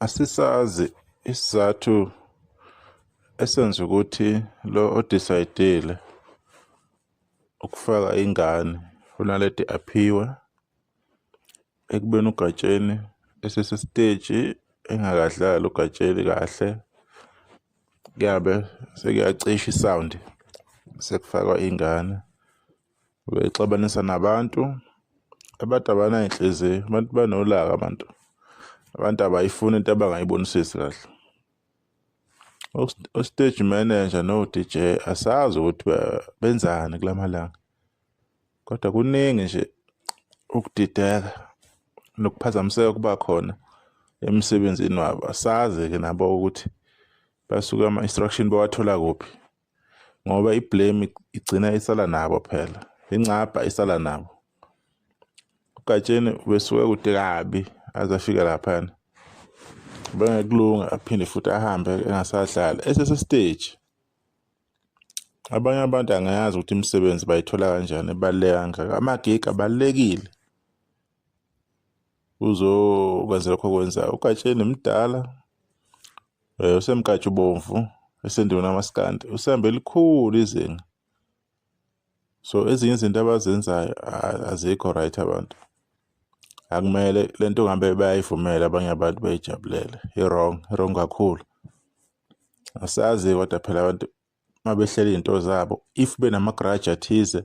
Asisazi isizathu esenza ukuthi lo o-decide-ile ukufaka ingane uNaledi Aphiwe ekubeni uGatsheni esesesiteji engakadlali uGatsheni kahle, kuyabe sekuyacisha isawundi sekufakwa ingane. Bexabanisa nabantu, abantu abanay'nhliziyo, abantu banolaka abantu, abantu abayifuni into abangayibonisisi kahle. O-stage manager no-D_J asazi ukuthi benzani kula malanga, kodwa kuningi nje ukudideka nokuphazamiseka okuba khona emsebenzini wabo. Asazi-ke nabo ukuthi basuke ama-instruction bawathola kuphi ngoba i-blame igcina isala nabo phela, incabha isala nabo. UGatsheni ubesuke kude kabi aze afike laphayana, bengekulunga aphinde futhi ahambe engasadlali esesesteji. Abanye abantu angayazi ukuthi imisebenzi bayithola kanjani ebaluleke kangaka. Amagigi abalulekile uzokwenza lokho okwenzayo. UGatsheni mdala usemnkantshubomvu esendweni kamaskandi, usehambe elikhulu izinga. So ezinye izinto abazenzayo azikho right abantu. Akumele le nto ngabe bayayivumela abanye abantu beyijabulele, i-wrong, i-wrong kakhulu. Asazi kodwa phela abantu uma behlela iy'nto zabo if benama-grudge athize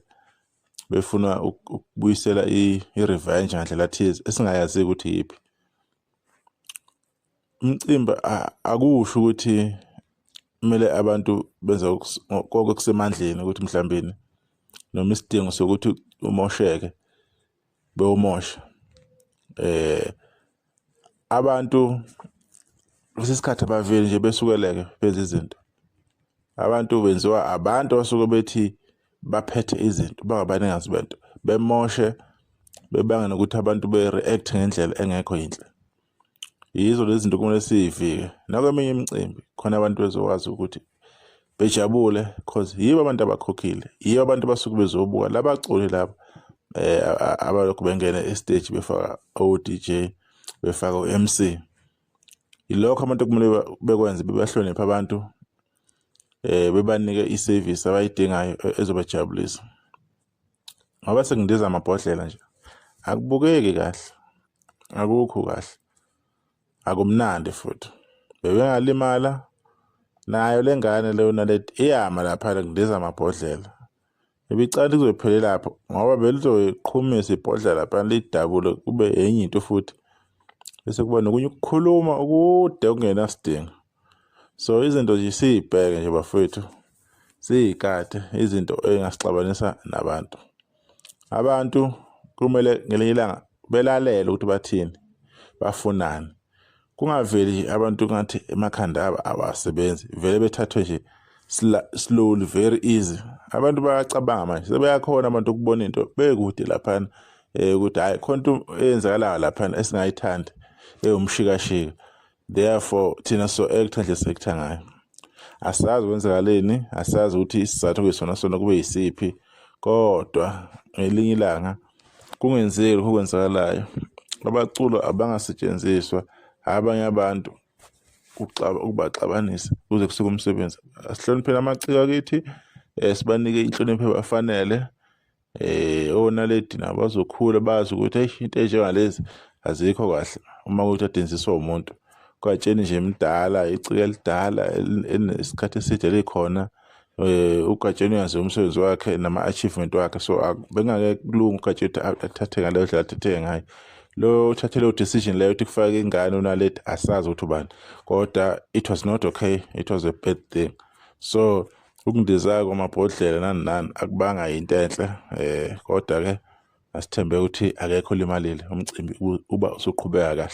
befuna ukubuyisela i-revenge ngandlela thize esingayazi ukuthi iyiphi. Umcimbi akusho ukuthi kumele abantu benze konke okusemandleni ukuthi mhlawumbeni noma isidingo sokuthi umosheke bewumosha. Abantu kwesinye isikhathi abaveli nje besukeleke benze izinto. Abantu benziwa abantu abasuke bethi baphethe izinto bangabanikazi bento bemoshe bebange nokuthi abantu be-react ngendlela engekho yinhle. Yizo lezi zinto kumele siy'vike nakweminye imicimbi khona abantu bezokwazi ukuthi bejabule cause yibo abantu abakhokhile, yibo abantu abasuke bezobuka labaculi laba abalokhu bengena esiteji befaka o-D_J befaka o-M_C. Yilokho abantu okumele bekwenze bebahloniphe abantu bebanike isevisi abayidingayo ezobajabulisa. Ngoba sekundiza amabhodlela nje akubukeki kahle, akukho kahle, akumnandi futhi. Bebengalimala nayo le ngane leyo naledi iyama laphana kundiza amabhodlela. Ibicala lizophelela lapho ngoba belizoyiqhumisa ibhodlela laphana liyidabule kube enye into futhi bese kuba nokunye ukukhuluma okude okungenasidingo. So izinto nje siy'bheke nje bafowethu, siy'kade izinto ey'ngasixabanisa nabantu. Abantu kumele ngelinye ilanga belalele ukuthi bathini, bafunani. Kungaveli abantu ngathi emakhanda abo awasebenzi, vele bethathwe nje slowly very easy. Abantu bayacabanga manje, sebeyakhona abantu ukubona into bekude laphana ukuthi hhayi khona into eyenzakalayo laphana esingayithandi ewumshikashika. Therefore thina so-act-a nje si-act-a ngayo. Asazi kwenzakaleni, asazi ukuthi isizathu okuyisona sona kube yisiphi, kodwa ngelinye ilanga kungenzeki lokho okwenzakalayo. Abaculo abangasetshenziswa abanye abantu ukubaxabanisa kuze kusuke umsebenzi. Asihlonipheni amaciko akithi, sibanike inhlonipho ebafanele. Onaledi nabo bazokhula bazi ukuthi eish into ey'njengalezi azikho kahle uma kuwukuthi adenziswa umuntu. Gatsheni nje mdala, iciko elidala elinesikhathi eside likhona. UGatsheni uyaziwa umsebenzi wakhe nama-achievement wakhe, so bekungake kulunge uGatsheni ukuthi athathe ngaleyo ndlela athathe ngayo. Lo othathe leyo decision leyo ukuthi kufake ingane uNaledi asazi ukuthi ubani, kodwa it was not okay, it was a bad thing. So ukundiza kwamabhodlela nani nani akubanga yinto enhle kodwa ke asithembe ukuthi akekho olimalile, umcimbi uba usuqhubeka kahle.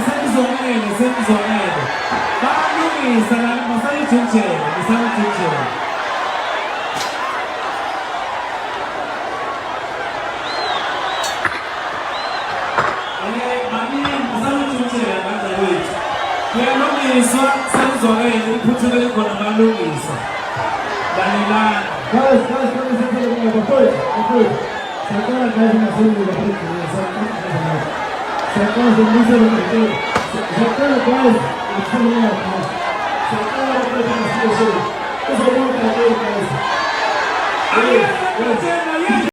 Senizonele, senizonele. Bayalungisa la, masalujinjele, masalujinjele. Kuyalungiswa senizwakele iphutha elikhona bayalungisa. Lalelani. Guys, guys, bafowethu, bafowethu. Siyacela guys ungasemuva siyacela. Siyacela siyacela siyacela guys ukukhuluma guys. Siyacela bafethu ngasibesheni. Uzobona guys. Ayena,